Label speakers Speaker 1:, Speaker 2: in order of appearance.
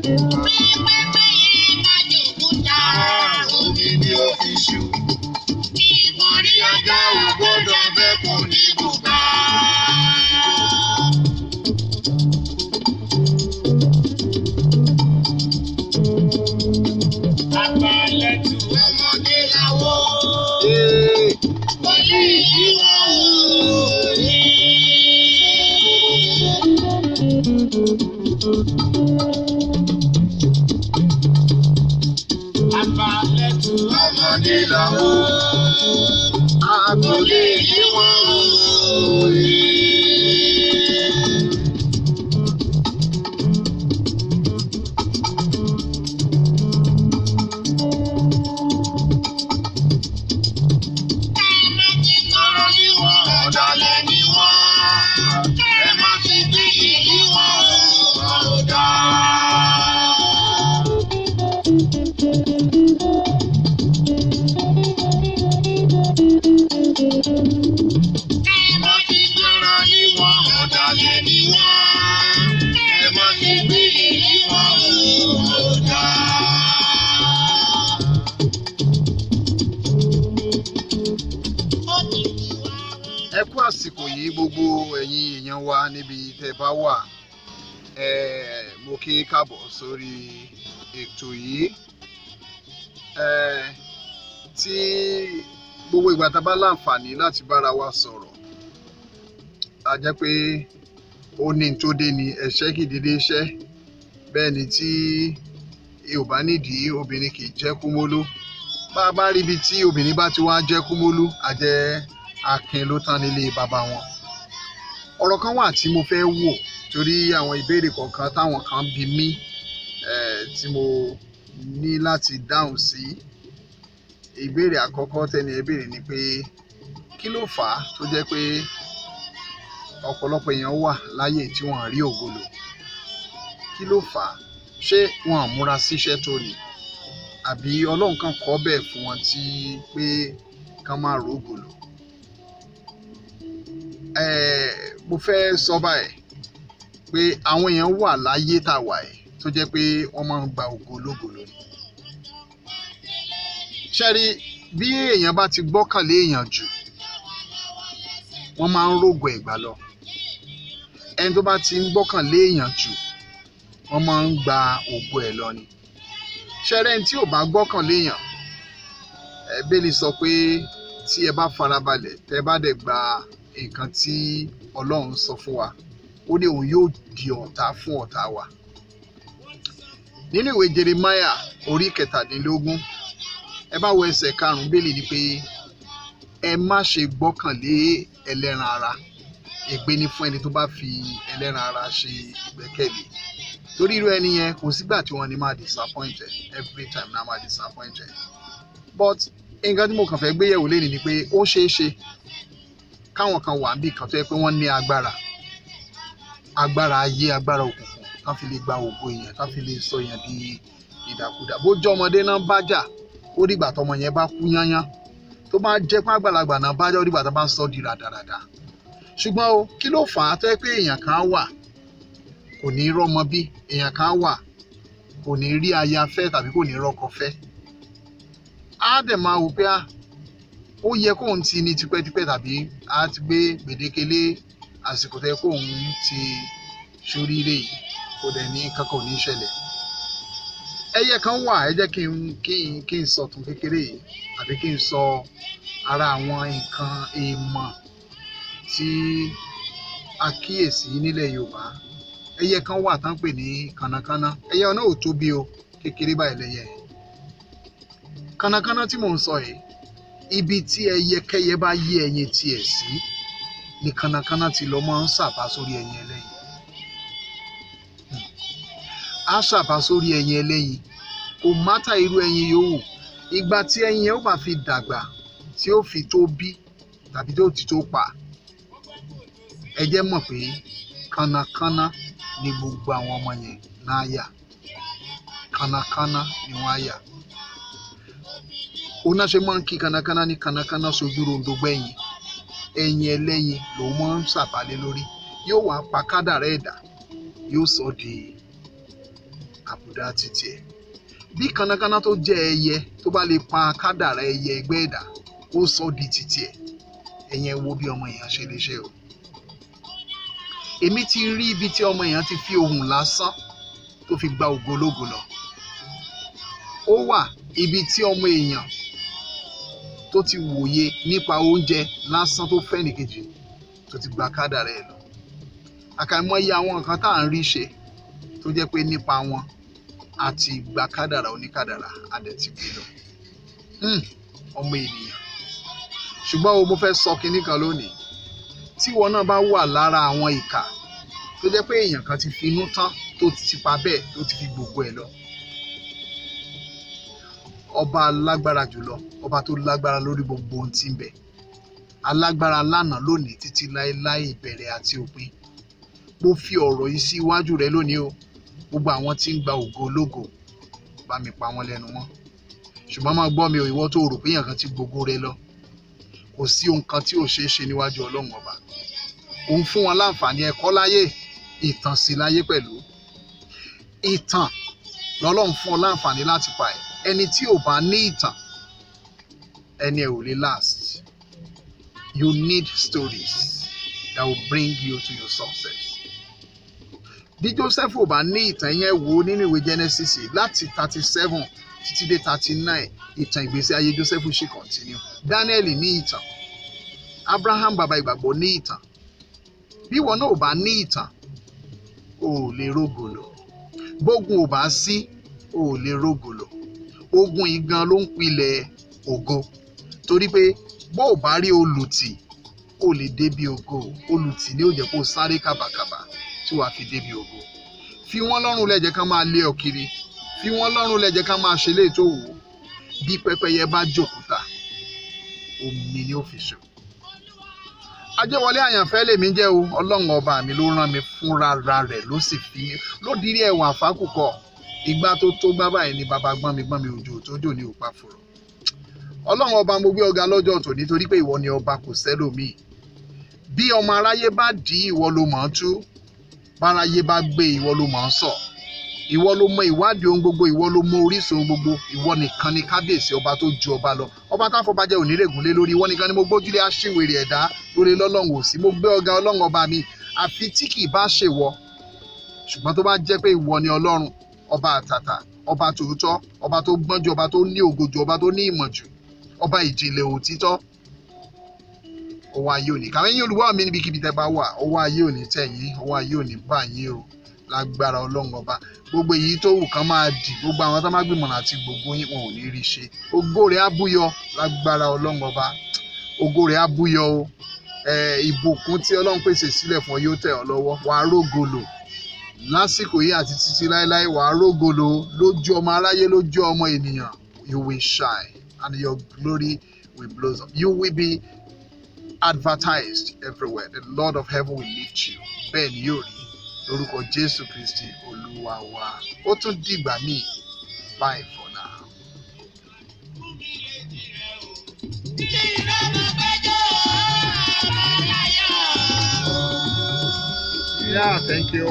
Speaker 1: Pẹ́pẹ́yẹ má jòkúta.
Speaker 2: Omi ni ó fi ṣú.
Speaker 1: Ìkọ̀rí
Speaker 2: Ajá ò gbọ́dọ̀ bẹ́kùn ní bùbá.
Speaker 1: Àgbàlẹ̀tù ọmọdé làwọ̀.
Speaker 2: Ee,
Speaker 1: Kò lè yí wọn òye. Àgbàlẹ̀tù
Speaker 2: ọmọdé làwọ̀. A kò lè yí wọn òye.
Speaker 1: Ẹ má ti kọ́rọ̀ ní wọn.
Speaker 2: Ọ̀dàlẹ̀ ni wọ́n. Ẹ má fi gbéyìí ní wọn ò dáa.
Speaker 1: Ẹ má ti kọ́rọ̀ ní wọn.
Speaker 2: Ọ̀dàlẹ̀ ni wọ́n. Ẹ má fi gbéyìí ní wọn ò dáa.
Speaker 1: Ó ti di wá wọn.
Speaker 2: Ẹ kú àsìkò yìí gbogbo ẹ̀yin èèyàn wa níbi tẹ́ bá wà. Mo kí yín káàbọ̀ sórí ètò yìí. Tí gbogbo ìgbà tá a bá láǹfààní láti bára wa sọ̀rọ̀, a jẹ́ pé ó ní n tó dé ni ẹ̀ṣẹ́ kì í dédé ṣẹ́. Bẹ́ẹ̀ ni tí Yorùbá nídìí obìnrin kì í jẹ́ kúmólú. Bá a bá rí ibi tí obìnrin bá ti wá jẹ́ kúmólú, a jẹ́ akin ló tán nílé bàbá wọn. Ọ̀rọ̀ kan wà tí mo fẹ́ wò torí àwọn ìbéèrè kọ̀ọ̀kan táwọn kan bi mí tí mo ní láti dáhùn sí. Ìbéèrè àkọ́kọ́ tẹ́ni ẹ béèrè ni pé kí ló fà á tó jẹ́ pé ọ̀pọ̀lọpọ̀ èèyàn wà láyé tí wọ́n rí ògo lò? Kí ló fà á? Ṣé wọn ò múra síṣẹ́ tó ni? Àbí Ọlọ́run kan kọ́ bẹ́ẹ̀ fún wọn tí pé kán má rógo lò? Mo fẹ́ sọ báyìí pé àwọn èèyàn wà láyé tá a wà yìí tó jẹ́ pé wọ́n máa ń gba ògo lógo lónìí. Ṣé rí bí èèyàn bá ti gbọ́kànlé èèyàn jù, wọ́n máa ń rógo ẹ̀gbà lọ. Ẹni tó bá ti ń gbọ́kànlé èèyàn jù, wọ́n máa ń gba ògo ẹ̀ lọ ni. Ṣé rí ẹni tí ò bá gbọ́kànlé èèyàn, Bíbélì sọ pé tí ẹ bá farabalẹ̀, tẹ́ bá dẹ̀ gba nǹkan tí Ọlọ́run sọ fún wa, ó ní òun yóò di ọ̀tá fún ọ̀tá wa. Nínú ìwé Jeremiah orí 17, ẹ bá wo ẹsẹ̀ 5, Bíbélì ní pé ẹ má ṣe gbọ́kànlé ẹlẹ́ran ara. Ègbé ni fún ẹni tó bá fi ẹlẹ́ran ara ṣe ìgbẹ́kẹ̀lé. Torí irú ẹni yẹn kò sígbà tí wọ́n ní máa disappoint ẹ. Every time náà máa disappoint ẹ. But nǹkan tí mo kàn fẹ́ gbé yẹ̀wò lénìí ni pé ó ṣeé ṣe káwọn kan wà níbì kan tó yẹ pé wọ́n ní agbára, agbára ayé, agbára òkùnkùn, tán fi lè gba ògo èèyàn, tán fi lè sọ èèyàn di ìdàkudà. Bó jẹ́ ọmọdé náà bá jà, ó dìgbà tọmọ yẹn bá kú yányán. Tó bá jẹ́ pé àgbàlagbà náà bá jà, ó dìgbà tó bá ń sọ di ràdàràdà. Ṣùgbọ́n o, kí ló fà á tó yẹ pé èèyàn kan wà kò ní rọ́mọ bí, èèyàn kan wà kò ní rí aya fẹ́ tàbí kò ní rọ́kọ fẹ́? Á dẹ̀ máa wò pé ó yẹ kóun ti ní tipẹ́tipẹ́ tàbí á ti gbé gbèdéke lé àsìkò tó yẹ kóun ti ṣoríire yìí, kò dẹ̀ ní kankan ò ní ṣẹlẹ̀. Ẹyẹ kan wà, ẹ jẹ́ kí n sọ tún kékeré yìí àbí kí n sọ ara àwọn nǹkan èèmọ̀ tí a kíyèsí nílẹ̀ Yorùbá. Ẹyẹ kan wà tán pè ní kànnàkànnà. Ẹyẹ náà ò tóbi o, kékeré báyìí lẹyẹ. Kànnàkànnà tí mò ń sọ yìí, ibi tí ẹyẹkẹ́yẹ bá yé ẹyin tiẹ̀ sí ni kànnàkànnà ti lọ máa ń sàbá sórí ẹyin ẹlẹ́yin. Á sàbá sórí ẹyin ẹlẹ́yin, kò mátà irú ẹyin yòówù. Ìgbà tí ẹyin yẹn ó bá fi dàgbà, tí ó fi tó bí tàbí tó ti tó pa, ẹ jẹ́ mọ̀ pé kànnàkànnà ni gbogbo àwọn ọmọ yẹn náà yà. Kànnàkànnà ni wọ́n á yà. Òun náà ṣe máa ń kí kànnàkànnà ní kànnàkànnà sojú rondo gbẹ̀yìn. Ẹyin ẹlẹ́yin lòun máa ń sàbálẹ̀ lórí. Yóò wá pa kádàrá ẹ̀dá, yóò sọ di àbùdá títí ẹ̀. Bí kanakana tó jẹ́ ẹyẹ tó bá lè pa kádàrá ẹyẹ ẹgbẹ́ ẹ̀dá ó sọ di títí ẹ̀. Ẹ̀yẹn wo bí ọmọ èèyàn ṣe lè ṣe o. Èmi ti rí ibi tí ọmọ èèyàn ti fi ohùn lásán tó fi gba ògo ológo lọ. Ó wà ibi tí ọmọ èèyàn tó ti wòye nípa oúnjẹ lásán tó fẹ́ nìkejì tó ti gba kádàrá ẹ̀ lọ. Àkàìmọye àwọn nǹkan tá à ń rí ṣe tó jẹ́ pé nípa wọn àti gba kádàrá oníkádàrá a dẹ̀ ti gbé lọ. Ọmọ ènìyàn. Ṣùgbọ́n o, mo fẹ́ sọ kinní kan lónìí. Tí ìwọ náà bá wà lára àwọn ìkà tó jẹ́ pé èèyàn kan ti finú tán tó ti tipa bẹ́ẹ̀ tó ti fi gbogbo ẹ̀ lọ. Ọba alágbára jùlọ, ọba tó lágbára lórí gbogbo ohun tí ń bẹ. Alágbára lánàá, lónìí, títí láéláé, ìbẹ̀rẹ̀ àti òpin. Mo fi ọ̀rọ̀ yìí sí iwájú rẹ lónìí o. Gbogbo àwọn tí ń gba ògo ológo, bá mi pa wọ́n lẹ́nu mọ́. Ṣùgbọ́n máa gbọ́ mi ò, ìwọ tó rò pé èèyàn kan ti gbogbo rẹ lọ. Kò sí ohun kan tí ò ṣeé ṣe níwájú Ọlọ́run ọba. Òun fún wọn láǹfààní ẹ̀kọ́ láyé, ìtàn sí láyé pẹ̀lú. Ìtàn lọ́lọ́run fún ọ láǹfààní láti pa ẹ̀. Ẹni tí ò bá ní ìtàn, ẹni ẹ̀ ò lè last. You need stories that will bring you to your success. Bí Joseph ò bá ní ìtàn yẹn, wò ó nínú ìwé Genesis láti 37 títí dé 39, ìtàn ìgbésí ayé Joseph ṣì continue. Daniel ní ìtàn. Abraham bàbá ìgbàgbọ́ ní ìtàn. Bí ìwọ náà ò bá ní ìtàn, o ò lè rógo lò. Bógun ò bá sí, o ò lè rógo lò. Ogun yìí gan ló ń pilẹ̀ ògo. Torí pé bó ò bá rí olùtì, o lè débi ògo. Olùtì ni ó jẹ́ kó sáré kàbàkàbà tí wàá fi débi ògo. Fi wọ́n lọ́rùn lẹ́jẹ̀ ká máa lé ọ kiri. Fi wọ́n lọ́rùn lẹ́jẹ̀ ká máa ṣe léè tó wù ú. Bí pẹ́pẹ́yẹ bá jòkúta, omi ni ó fi sùn. Ajẹ́wọlé àyànfẹ́ lèmi jẹ́ o. Ọlọ́run ọba mi ló rán mi fúnra rẹ̀, ló sì fi mí ló dirí ẹ̀wọ̀n àfákùkọ. Ìgbà tó tó gbá báyìí ni bàbá gbọ́n mi gbọ́n mi, òjò tó jò ní òpá fòrò. Ọlọ́run ọba, mo gbé ọ̀gá lọ́jọ́ tòní torí pé ìwọ ni ọba, kò sẹ́lòmíì. Bí ọmọ aráyé bá dì í, ìwọ ló mọ̀ ọ́n tú. Báráyé bá gbé, ìwọ ló mọ̀ ọ́n sọ. Ìwọ ló mọ ìwádìí ohun gbogbo, ìwọ ló mọ orísun ohun gbogbo. Ìwọ nìkan ni kábíyèsí, ọba tó ju ọba lọ, ọba táfọbajẹ onírègùn lé lórí. Ìwọ nìkan ni mo gbójúlé, aṣíwèrè ẹ̀dá lórí lọ́lọ́run ò sí. Mo gbé ọ̀gá, Ọlọ́run ọba mi, àfi tí kì í bá ṣèwọ. Ṣùgbọ́n tó bá jẹ́ pé ìwọ ni Ọlọ́run ọba àtàtà, ọba tòótọ́, ọba tó gbọ́n jù, ọba tó ní ògo jù, ọba tó ní ìmọ̀ jù, ọba ìjìnlẹ̀ òtítọ́, ọwọ́ ayé òní kàwé yín. Olùwọ́ mi, níbikíbi tẹ́ bá wà, ọwọ́ ayé òní tẹ̀ yín, ọwọ́ ayé òní bá yín o, lágbára Ọlọ́run ọba. Gbogbo èyí tó wù kán máa dì, gbogbo àwọn tó máa gbìmọ̀ràn àti gbogbo yín, wọn ò ní rí ṣe. Ògo rẹ̀ á búyọ lágbára Ọlọ́run ọba. Ògo rẹ̀ á búyọ o. Ìbùkún tí Ọlọ́run pèsè sílẹ̀ fún ọ yóò tẹ̀ ọ́ lọ́wọ́. Wàá rógo lò lásìkò yìí àti títí láéláé. Wàá rógo lò lójú ọmọ aráyé, lójú ọmọ ènìyàn. You will shine and your glory will blossom. You will be advertised everywhere. The Lord of heaven will lift you. Bẹ́ẹ̀ ni yóò rí lórúkọ Jésù Kristi Olúwa wa. Ó tún dìgbà míì. Bye for now.
Speaker 1: Kí ló mọ̀ péjọ ọmọ láyọ̀?
Speaker 2: Yeah, thank you.